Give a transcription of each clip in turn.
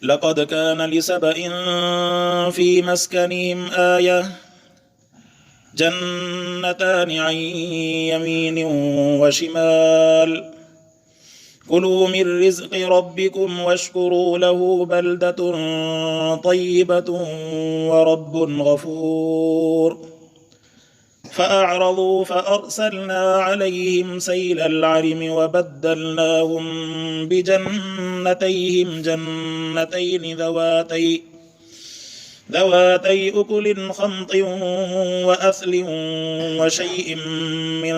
لقد كان لسبإ في مسكنهم آية جنتان عن يمين وشمال كلوا من رزق ربكم واشكروا له بلدة طيبة ورب غفور فأعرضوا فأرسلنا عليهم سيل العرم وبدلناهم بجنتيهم جنتين ذواتي ذواتي أكل خمط وأثل وشيء من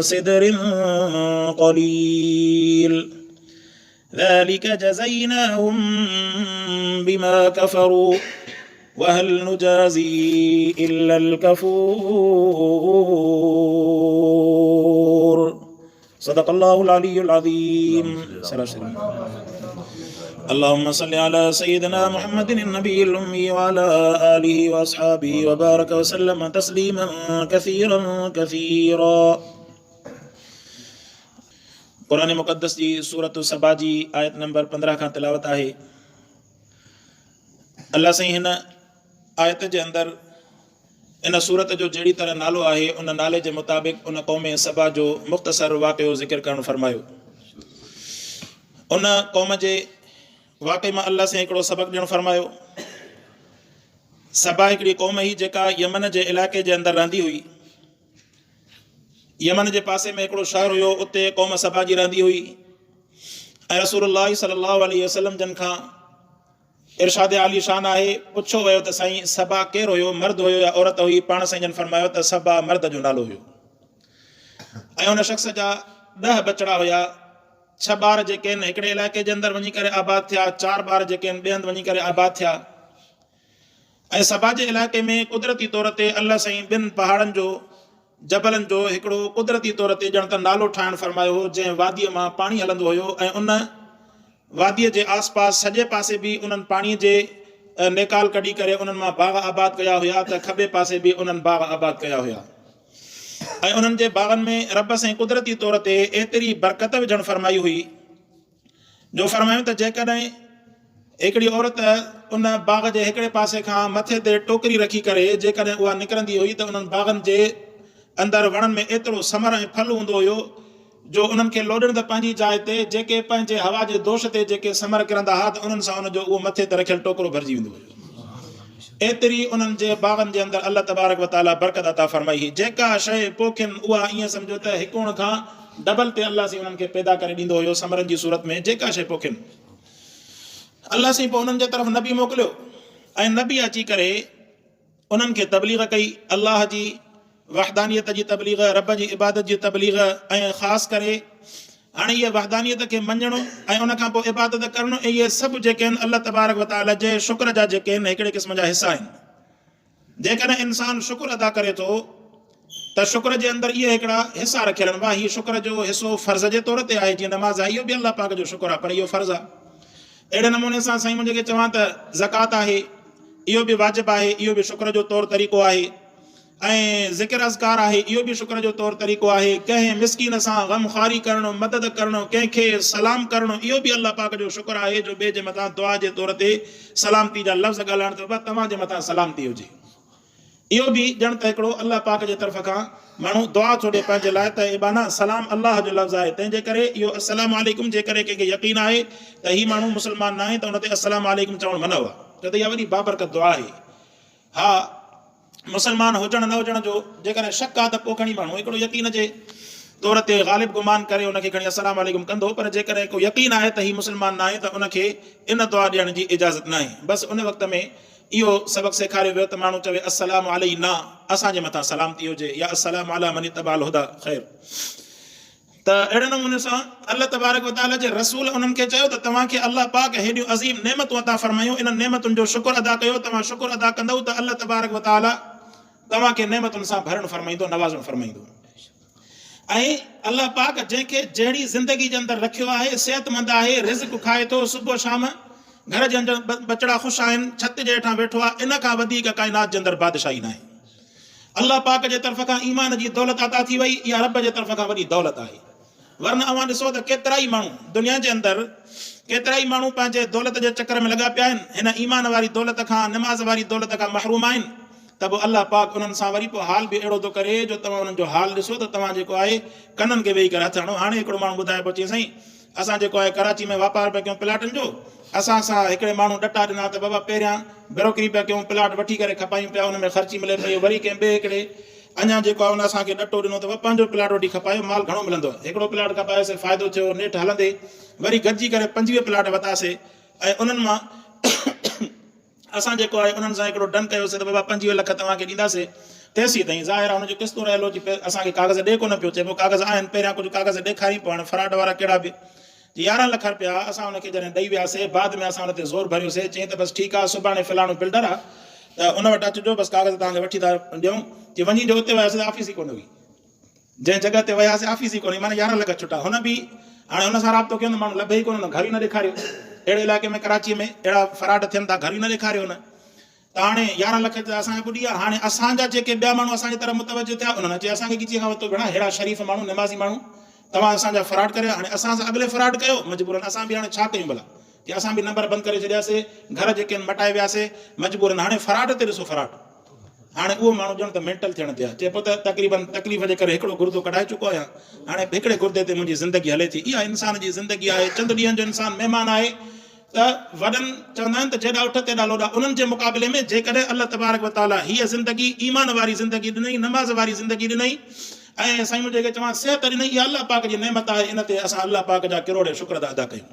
سدر قليل ذلك جزيناهم بما كفروا وهل نجازي إلا الكفور صدق الله العلي العظيم اللهم صل على سيدنا محمد النبي الأمي وعلى آله وأصحابه وبارك وسلم تسليما كثيرا كثيرا قرآن مقدس جي سورة سبا جي آيت نمبر 15 کان تلاوت آهي الله سائين هن آيت جي اندر ان سورت جو جهڙي طرح نالو آهي ان نالي جي مطابق ان قوم سبا جو مختصر واقعو ذڪر ڪرڻ فرمايو. ان قوم جي واقعي مان الله سائين هڪڙو سبق ڏيڻ فرمايو. سبا هڪڙي قوم هئي جيڪا يمن جي علائقي جي اندر رهندي هئي. يمن جي پاسي ۾ هڪڙو شهر هيو اتي قوم سبا جي رهندي هئي ۽ رسول الله صلي الله عليه وسلم جن کان ارشاد عالي شان آهي، پڇيو ويو ته سائين صبا ڪير هيو، مرد هيو يا عورت هئي، پاڻ سائين جن فرمايو ته صبا مرد جو نالو هيو ۽ ان شخص جا ڏهه ٻچڙا هيا، ڇهه ٻار جيڪي آهن هڪڙي علائقي جي اندر وڃي ڪري آباد ٿيا، چار ٻار جيڪي آهن ٻئي هنڌ وڃي ڪري آباد ٿيا ۽ صبا جي علائقي ۾ قدرتي طور تي الله سائين ٻن پهاڙن جو جبلن جو هڪڙو قدرتي طور تي ڄڻ ته نالو ٺاهڻ فرمايو هو، جنهن واديء مان پاڻي هلندو هيو ۽ ان واديء جي آس پاس سڄي پاسي به انهن پاڻي جي نيڪال ڪڍي ڪري انهن مان باغ آباد ڪيا هيا ته کٻي پاسي به انهن باغ آباد ڪيا هيا ۽ انهن جي باغن ۾ رب سائين قدرتي طور تي ايتري برڪت وجهڻ فرمائي هئي جو فرمايو ته جيڪڏهن هڪڙي عورت ان باغ جي هڪڙي پاسي کان مٿي تي ٽوڪري رکي ڪري جيڪڏهن اها نڪرندي هئي ته انهن باغن جي اندر وڻن ۾ ايترو ثمر ۽ ڦل هوندو هيو جو انهن کي لوڏڻ ته پنهنجي جاء تي جيڪي پنهنجي هوا جي دوش تي جيڪي ثمر ڪرندا ها ته انهن سان ان جو اهو مٿي تي رکيل ٽوڪرو ڀرجي ويندو هيو. ايتري انهن جي باغن جي اندر الله تبارڪ و تعاليٰ برڪت عطا فرمائي هئي. جيڪا شيء پوکين اها ائين سمجهو ته هڪوڻ کان ڊبل تي الله سائين انهن کي پيدا ڪري ڏيندو هيو ثمرن جي صورت ۾ جيڪا شيء پوکين. الله سائين پوء انهن جي طرف نبي موڪليو ۽ نبي اچي ڪري انهن کي تبليغ ڪئي الله جي وحدانيت جي تبليغ، رب جي عبادت جي تبليغ ۽ خاص ڪري هاڻي اهي وحدانيت کي مڃڻ ۽ ان کان پوء عبادت ڪرڻ اهي سڀ جيڪي آهن الله تبارڪ وتعالي جي شڪر جا جيڪي آهن هڪڙي قسم جا حصا آهن. جيڪڏهن انسان شڪر ادا ڪري ٿو ته شڪر جي اندر اهي هڪڙا حصا رکيل آهن واهه هي شڪر جو حصو فرض جي طور تي آهي جيئن نماز آهي اهو به الله پاڪ جو شڪر آهي پر اهو فرض آهي اهڙي نموني سان سائين منهنجي کي چوان ته زڪوات آهي اهو به واجب آهي اهو به شڪر جو طور طريقو آهي ۽ ذڪر اذڪار آهي اهو به شڪر جو طور طريقو آهي، ڪنهن مسڪين سان غم خواري ڪرڻ، مدد ڪرڻ، ڪنهن کي سلام ڪرڻ اهو به الله پاڪ جو شڪر آهي جو ٻئي جي مٿان دعا جي طور تي سلامتي جا لفظ ڳالهائڻ ته بابا توهان جي مٿان سلامتي هجي اهو به ڄڻ ته هڪڙو الله پاڪ جي طرف کان ماڻهو دعا ٿو ڏي پنهنجي لاء ته اي ٻانها سلام الله جو لفظ آهي تنهن جي ڪري اهو السلام عليڪم جي ڪري ڪنهن کي يقين آهي ته هي ماڻهو مسلمان ناهي ته ان تي السلام عليڪم چوڻ منع آهي ڇو ته اها وڏي بابرڪت دعا آهي ها مسلمان هجڻ نه هجڻ جو جيڪڏهن شڪ آ ته پوء کڻي ماڻهو هڪڙو يقين جي طور تي غالب گمان ڪري ان کي کڻي السلام عليڪم ڪندو پر جيڪڏهن ڪو يقين آهي ته هي مسلمان ناهي ته ان کي ان دعا ڏيڻ جي اجازت ناهي بس ان وقت ۾ اهو سبق سيکاريو ويو ته ماڻهو چوي السلام علينا اسان جي مٿان سلامتي هجي يا السلام علي من اتبع الهدي خير ته اهڙي نموني سان الله تبارڪ و تعالي جي رسول انهن کي چيو ته توهان کي الله پاڪ هيڏيون عظيم نعمتون عطا فرمايون انهن نعمتن جو شڪر ادا ڪيو توهان شڪر ادا ڪندؤ ته الله تبارڪ و تعالي توهان کي نعمتن سان ڀرڻ فرمائيندو نوازڻ فرمائيندو ۽ الله پاڪ جنهن کي جهڙي زندگي جي اندر رکيو آهي صحت مند آهي رزق کائي ٿو صبح شام گهر جي اندر ٻچڙا خوش آهن ڇت جي هيٺان ويٺو آهي ان کان وڌيڪ ڪائنات جي اندر بادشاهي ناهي الله پاڪ جي طرف کان ايمان جي دولت عطا ٿي وئي، اها رب جي طرف کان وڏي دولت آهي. ورنه اوهان ڏسو ته ڪيترائي ماڻهو دنيا جي اندر ڪيترائي ماڻهو پنهنجي دولت جي چڪر ۾ لڳا پيا آهن، هن ايمان واري دولت کان، نماز واري دولت کان محروم آهن ته به الله پاڪ انهن سان وري پوء حال به اهڙو ٿو ڪري جو توهان انهن جو حال ڏسو ته توهان جيڪو آهي ڪنن کي ويهي ڪري هٿ هڻو. هاڻي هڪڙو ماڻهو ٻڌائي پيو چي سائين اسان جيڪو آهي ڪراچي ۾ واپار پيا ڪيون پلاٽن جو، اسان سان هڪڙي ماڻهو ڏٽا ڏنا ته بابا پهريان بروڪري پيا ڪيون پلاٽ وٺي ڪري کپايون پيا ان ۾ خرچي ملي پئي وري ڪنهن ٻئي هڪڙي اڃا جيڪو آهي ان اسان کي ڏٽو ڏنو ته بابا پنهنجو پلاٽ وٺي کپايو مال گهڻو ملندو. هڪڙو پلاٽ کپايوسي فائدو ٿيو نيٺ هلندي وري گڏجي ڪري 25 پلاٽ وتاسي ۽ انهن مان اسان جيڪو آهي انهن سان هڪڙو ڊن ڪيوسي ته بابا 25 لک توهان کي ڏينداسي تيسين تائين ظاهر آهي هن جو قسطون رهيل هو چي اسان کي ڪاغذ ڏي ڪونه پيو چئبو ڪاغذ آهن پهريان ڪجهه ڪاغذ ڏيکارين پوء هاڻي فراڊ وارا ڪهڙا به چي 11 لک رپيا اسان ان کي جڏهن ڏئي وياسي بعد ۾ اسان ان تي زور ڀريوسي چيائين ته بس ٺيڪ آهي سڀاڻي فلاڻو بلڊر آهي ته ان وٽ اچجو بس ڪاغذ توهان کي وٺي ٿا ڏيون چي وڃي جو اتي وياسي ته آفيس ئي ڪونه هئي جنهن جڳهه تي وياسي آفيس ئي ڪونه هئي معنيٰ 11 لک ڇٽا هن به هاڻي هن سان رابطو ڪيو ته ماڻهو لڀي ئي ڪونه هن گهر ئي نه ڏيکاريو اهڙي علائقي ۾ ڪراچي ۾ اهڙا فراڊ ٿين ٿا گهر ئي نه ڏيکاريو هن ته هاڻي 11 لک ته اسان جا ٻڏي ويا، هاڻي اسان جا جيڪي ٻيا ماڻهو اسان جي طرف متوجه ٿيا، انهن اچي اسان کي ڳچيء کان ورتو، ڀيڻا ههڙا شريف ماڻهو، نمازي ماڻهو، توهان اسان جا فراڊ ڪري ويا، هاڻي اسان سان اڳلي فراڊ ڪيو، مجبورن اسان به هاڻي ڇا ڪيون ڀلا، جي اسان به نمبر بند ڪري ڇڏياسي، گهر جيڪي آهن مٽائي وياسي، مجبورن هاڻي فراڊ تي ڏسو فراڊ، هاڻي اهو ماڻهو ڄڻ ته مينٽل ٿيڻ تي آهي، چئي پيو ته تقريبن تڪليف جي ڪري هڪڙو گردو ڪڍائي چڪو آهيان، هاڻي هڪڙي گردي تي منهنجي زندگي هلي ٿي، اها انسان جي زندگي آهي، چند ڏينهن جو انسان مهمان آهي، ته وڏن چوندا آهن ته جيڏا اٺ تيڏا لوڏا انهن جي مقابلي ۾ جيڪڏهن الله تبارڪ و تعالي هيء زندگي ايمان واري زندگي ڏنئي نماز واري زندگي ڏنئي ۽ سائين منهنجي کي چوان صحت ڏنئي اها الله پاڪ جي نعمت آهي ان تي اسان الله پاڪ جا ڪروڙين شڪر ادا ادا ڪيون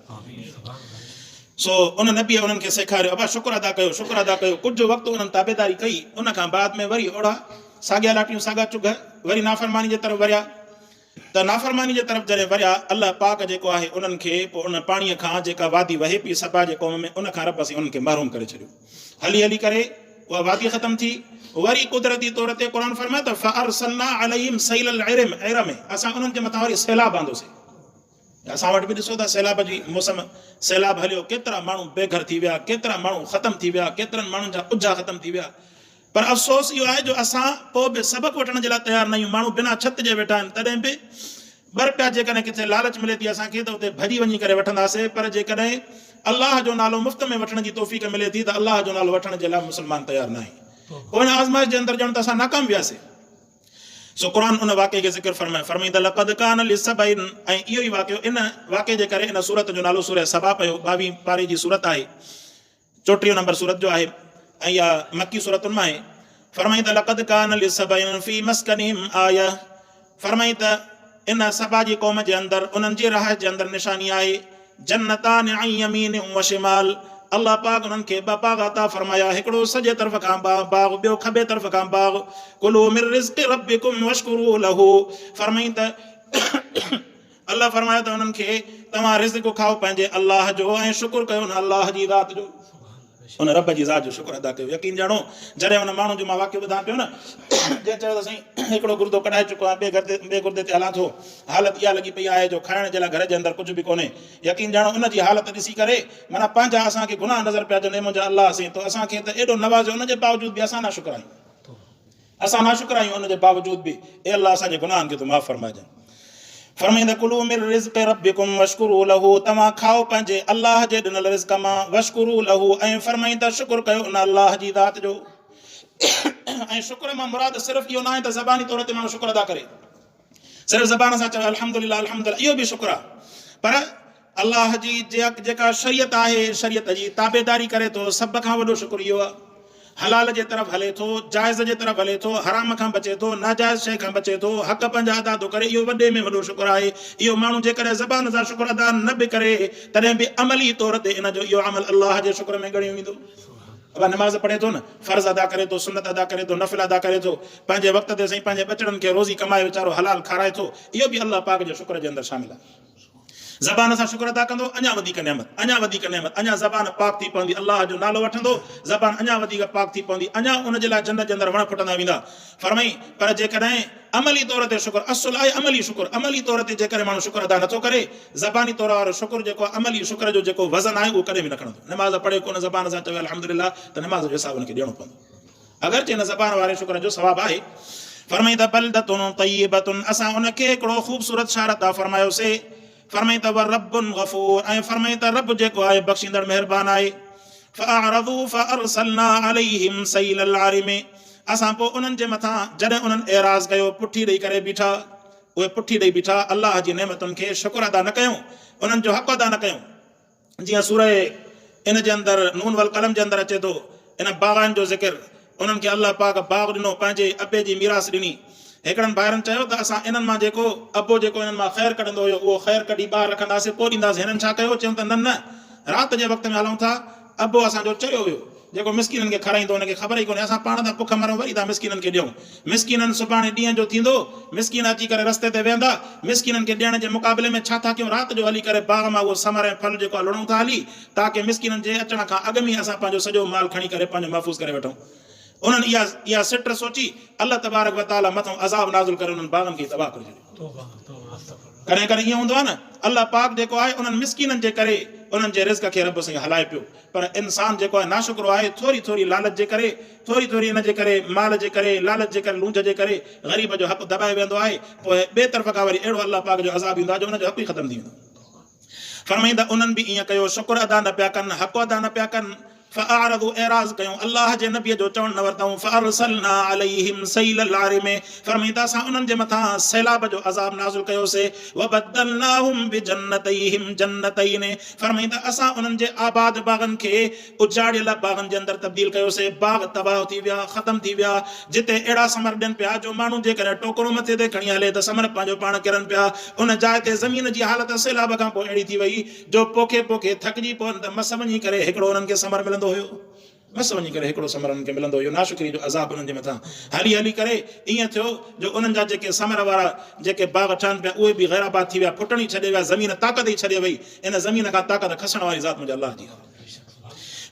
سو ان نبي انهن کي سيکاريو ابا شڪر ادا ڪيو شڪر ادا ڪيو ڪجهه وقت انهن تابعداري ڪئي ان کان بعد ۾ وري اوڙا ساڳيا لاٽيون ساڳا چگهه وري نافرماني جي طرف وريا ته نافرماني جي طرف جڏهن وريا، الله پاڪ جيڪو آهي انهن کي پوء ان پاڻيء کان جيڪا وادي وهي پئي سبا جي قوم ۾ ان کان رب سائين انهن کي محروم ڪري ڇڏيو. هلي هلي ڪري اها وادي ختم ٿي. وري قدرتي طور تي قرآن فرمايو ته فارسلنا عليهم سيل العرم عرم اسان انهن جي مٿان وري سيلاب آندوسين. اسان وٽ به ڏسو ته سيلاب جي موسم سيلاب هليو ڪيترا ماڻهو بي گهر ٿي ويا، ڪيترا ماڻهو ختم ٿي ويا، ڪيترن ماڻهن جا اجها ختم ٿي ويا. پر افسوس اهو آهي جو اسان پوء به سبق وٺڻ جي لاء تيار نه آهيون، ماڻهو بنا ڇت جي ويٺا آهن تڏهن به ٻه رپيا جيڪڏهن ڪٿي لالچ ملي ٿي اسان کي ته اتي ڀڄي وڃي ڪري وٺنداسين پر جيڪڏهن الله جو نالو مفت ۾ وٺڻ جي توفيق ملي ٿي ته الله جو نالو وٺڻ جي لاء مسلمان تيار ناهي. پوء ان آزمائش جي اندر ڄڻ ته اسان ناڪام وياسين. سو قرآن ان واقعي کي ذڪر فرمائي فرمائي ته لقد ڪان لسبع ۽ اهو ئي واقعو ان واقعي جي ڪري ان سورت جو نالو سوره سبا پيو ٻاويهين پاري جي سورت آهي. 34 نمبر سورت جو آهي ۽ اها مڪي سورتن مان آهي. فرمائين ته لقد ڪان لسبع في مسڪنهم آيه فرمائين ته ان سبا جي قوم جي اندر انهن جي رهائش جي اندر نشاني آهي جنتان عن يمين وشمال الله پاڪ انهن کي ٻه باغ عطا فرمايا هڪڙو سڄي طرف کان باغ ٻيو کٻي طرف کان باغ ڪلوا من رزق ربڪم واشڪروا له فرمائين ته الله فرمايو ته انهن کي توهان رزق کائو پنهنجي الله جو ۽ شڪر ڪيو ان الله جي ذات جو ان رب جي ذات جو شڪر ادا ڪيو يقين ڄاڻو جڏهن ان ماڻهو جو مان واقعو ٻڌان پيو نه جنهن چيو ته سائين هڪڙو گردو ڪڍائي چڪو آهيان ٻئي گردي ٻئي گردي تي هلان ٿو حالت اها لڳي پئي آهي جو کائڻ جي لاء گهر جي اندر ڪجهه به ڪونهي يقين ڄاڻو ان جي حالت ڏسي ڪري معنيٰ پنهنجا اسان کي گناهه نظر پيا اچن اي منهنجا الله سائين تو اسان کي ته ايڏو نوازيو ان جي باوجود به اسان ناشڪر آهيون اسان ناشڪر آهيون ان جي باوجود به اي الله اسان جي گناهن کي تون معاف فرمائجان. فرمائين ته ڪلوا من رزق ربڪم واشڪروا له توهان کائو پنهنجي الله جي ڏنل رزق مان واشڪروا له ۽ فرمائين ته شڪر ڪيو ان الله جي ذات جو ۽ شڪر مان مراد صرف اهو ناهي ته زباني طور تي ماڻهو شڪر ادا ڪري صرف زبان سان چوي الحمدلله الحمدلله اهو به شڪر آهي پر الله جي جيڪا شريعت آهي، شريعت جي تابعداري ڪري ٿو، سڀ کان وڏو شڪر اهو آهي. حلال جي طرف هلي ٿو، جائز جي طرف هلي ٿو، حرام کان بچي ٿو، ناجائز شيء کان بچي ٿو، حق پنهنجا ادا ٿو ڪري، اهو وڏي ۾ وڏو شڪر آهي. اهو ماڻهو جيڪڏهن زبان سان شڪر ادا نه به ڪري، تڏهن به عملي طور تي ان جو اهو عمل الله جي شڪر ۾ ڳڻيو ويندو. ابا نماز پڙهي ٿو نه، فرض ادا ڪري ٿو، سنت ادا ڪري ٿو، نفل ادا ڪري ٿو، پنهنجي وقت تي سائين پنهنجي ٻچڙن کي روزي ڪمائي ويچارو حلال کارائي ٿو، اهو به الله پاڪ جي شڪر جي اندر شامل آهي. زبان سان شڪر ادا ڪندو اڃا وڌيڪ نعمت اڃا وڌيڪ نعمت اڃا زبان پاڪ ٿي پوندي الله جو نالو وٺندو زبان اڃا وڌيڪ پاڪ ٿي پوندي اڃا ان جي لاء جنت جي اندر وڻ ڦٽندا ويندا فرمائي پر جيڪڏهن عملي طور تي شڪر اصل آهي عملي شڪر عملي طور تي جيڪڏهن ماڻهو شڪر ادا نٿو ڪري زباني طور وارو شڪر جيڪو عملي شڪر جو جيڪو وزن آهي اهو ڪڏهن به نه کڻندو نماز پڙهي ڪونه زبان سان چوي الحمدلله ته نماز جو حساب ان کي ڏيڻو پوندو اگرچه ان زبان واري شڪر جو ثواب آهي. فرمائين ته بلدة طيبة اسان ان کي هڪڙو خوبصورت شهر عطا فرمايوسي. فرمائين ته ورب غفور ۽ فرمائين ته رب جيڪو آهي بخشيندڙ مهربان آهي. فاعرضوا فارسلنا عليهم سيل العرم اسان پوء انهن جي مٿان جڏهن انهن اعراض ڪيو پٺي ڏئي ڪري بيٺا اهي پٺي ڏئي بيٺا الله جي نعمتن کي شڪر ادا نه ڪيون انهن جو حق ادا نه ڪيون. جيئن سوره ان جي اندر نون والقلم جي اندر اچي ٿو ان باغائن جو ذڪر انهن کي الله پاڪ باغ ڏنو پنهنجي ابي جي ميراث ڏني هڪڙن ڀائرن چيو ته اسان انهن مان جيڪو ابو جيڪو انهن مان خير ڪڍندو هيو اهو خير ڪڍي ٻاهر رکنداسين پوء ڏينداسين هنن ڇا ڪيو چيون ته نه نه رات جي وقت ۾ هلون ٿا ابو اسان جو چريو هيو جيڪو مسڪينن کي کارائيندو ان کي خبر ئي ڪونهي اسان پاڻ ٿا بک مرون وري ٿا مسڪينن کي ڏيون. مسڪينن سڀاڻي ڏينهن جو ٿيندو مسڪين اچي ڪري رستي تي ويهندا مسڪينن کي ڏيڻ جي مقابلي ۾ ڇا ٿا ڪيون رات جو هلي ڪري باغ مان اهو ثمر ۽ ڦل جيڪو آهي لڻون ٿا هلي تاڪه مسڪينن جي اچڻ کان اڳ ۾ اسان پنهنجو سڄو مال کڻي ڪري پنهنجو محفوظ ڪري وٺون. انهن اها اها سٽ سوچي الله تبارڪ وتعالي مٿئون عذاب نازل ڪري انهن باغن کي تباهه ڪري ڇڏيو. ڪڏهن ڪڏهن ائين هوندو آهي نه الله پاڪ جيڪو آهي انهن مسڪينن جي ڪري انهن جي رزق کي رب سائين هلائي پيو پر انسان جيڪو آهي ناشڪرو آهي ٿوري ٿوري لالچ جي ڪري ٿوري ٿوري ان جي ڪري مال جي ڪري لالچ جي ڪري لونجهه جي ڪري غريب جو حق دٻائي ويندو آهي پوء ٻئي طرف کان وري اهڙو الله پاڪ جو عذاب ايندو آهي جو ان جو حق ئي ختم ٿي ويندو فرمائين ته انهن به ائين ڪيو شڪر ادا نه پيا ڪن حق ادا نه پيا ڪن فاعرضوا اعراض ڪيون الله جي نبي جو چوڻ نه ورتائون فارسلنا عليهم سيل العرم فرمائين ته اسان انهن جي مٿان سيلاب جو عذاب نازل ڪيوسي وبدلناهم بجنتيهم جنتين فرمائين ته اسان انهن جي آباد باغن کي اجاڙيل باغن جي اندر تبديل ڪيوسي، باغ تباهه ٿي ويا، ختم ٿي ويا، جتي اهڙا ثمر ڏين پيا جو ماڻهو جيڪڏهن ٽوڪرو مٿي تي کڻي هلي ته ثمر پنهنجو پاڻ ڪرن پيا، ان جاء تي زمين جي حالت سيلاب کان پوء اهڙي ٿي وئي جو پوکي پوکي ٿڪجي پون ته مس وڃي ڪري هڪڙو انهن کي ثمر ملندو هيو. مس وڃي ڪري هڪڙو ثمر انهن کي ملندو هيو. ناشڪري جو عذاب انهن جي مٿان هلي هلي ڪري ائين ٿيو جو انهن جا جيڪي ثمر وارا جيڪي باغ ٺهن پيا اهي به غير آباد ٿي ويا، ڦٽڻ ئي ڇڏي ويا، زمين طاقت ئي ڇڏي وئي. ان زمين کان طاقت کسڻ واري ذات منهنجي الله جي آهي.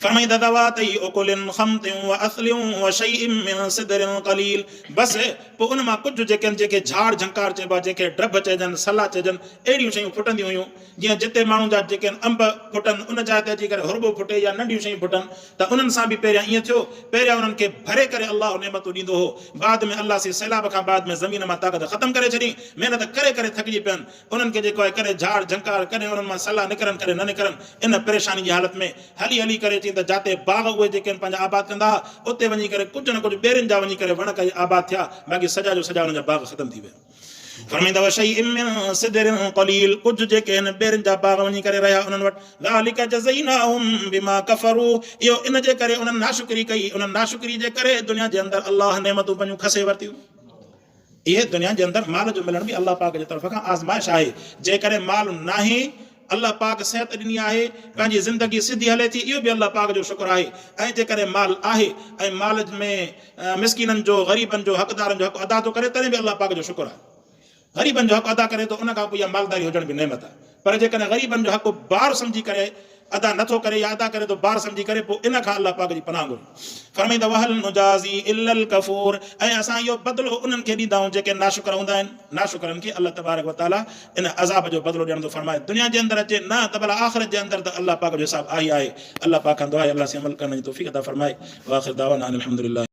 فرمائين ته ذواتي اڪل خمط واثل وشيء من سدر قليل بس پوء ان مان ڪجهه جيڪي آهن جنهن کي جهاڙ جهنڪار چئبو آهي جنهن کي ڊڀ چئجن سلا چئجن اهڙيون شيون ڦٽنديون هيون جيئن جتي ماڻهن جا جيڪي آهن انب ڦٽن ان جاء تي اچي ڪري هرٻو ڦٽي يا ننڍيون شيون ڦٽن ته انهن سان به پهريان ائين ٿيو پهريان انهن کي ڀري ڪري الله نعمتون ڏيندو هو بعد ۾ الله سي سيلاب کان بعد ۾ زمين مان طاقت ختم ڪري ڇڏي محنت ڪري ڪري ٿڪجي پين انهن کي جيڪو آهي ڪڏهن جهاڙ جهنڪار ڪڏهن انهن مان سلا نڪرن ڪڏهن نه نڪرن ان پريشاني جي حالت ۾ هلي هلي ڪري چين ته جاتي باغ اهي جيڪي آهن پنهنجا آباد ڪندا ها اتي وڃي ڪري ڪجهه نه ڪجهه ٻيرين جا وڃي ڪري وڻ ڪي آباد ٿيا باقي سڄا جو سڄا انهن جا باغ ختم ٿي ويا. فرمائيندا وشيء من سدر قليل ڪجهه جيڪي آهن ٻيرين جا باغ وڃي ڪري رهيا انهن وٽ ذلڪ جزيناهم بما ڪفروا اهو ان جي ڪري انهن ناشڪري ڪئي انهن ناشڪري جي ڪري دنيا جي اندر الله نعمتون پنهنجون کسي ورتيون. اهي دنيا جي اندر مال جو ملڻ به الله پاڪ جي طرف کان آزمائش آهي، جيڪڏهن مال ناهي الله پاڪ صحت ڏني آهي، پنهنجي زندگي سڌي هلي ٿي اهو به الله پاڪ جو شڪر آهي ۽ جيڪڏهن مال آهي ۽ مال ۾ مسڪينن جو، غريبن جو، حقدارن جو حق ادا ٿو ڪري تڏهن به الله پاڪ جو شڪر آهي. غريبن جو حق ادا ڪري ٿو ان کان پوء اها مالداري هجڻ به نعمت آهي پر جيڪڏهن غريبن جو حق بار سمجهي ڪري ادا نه ٿو ڪري يا ادا ڪري ٿو بار سمجهي ڪري پوء ان کان الله پاڪ جي پناهه گهري. فرمائين ته وهل نجازي الا الڪفور ۽ اسان اهو بدلو انهن کي ڏيندا آهيون جيڪي ناشڪر هوندا آهن. ناشڪرن کي الله تبارڪ وتعالي ان عذاب جو بدلو ڏيڻ ٿو فرمائي. دنيا جي اندر اچي نه ته ڀلا آخرت جي اندر ته الله پاڪ جو حساب آهي آهي. الله پاڪ کان دعا آهي الله سين عمل ڪرڻ جي توفيق عطا فرمائي. واخر دعوانا ان الحمدلله.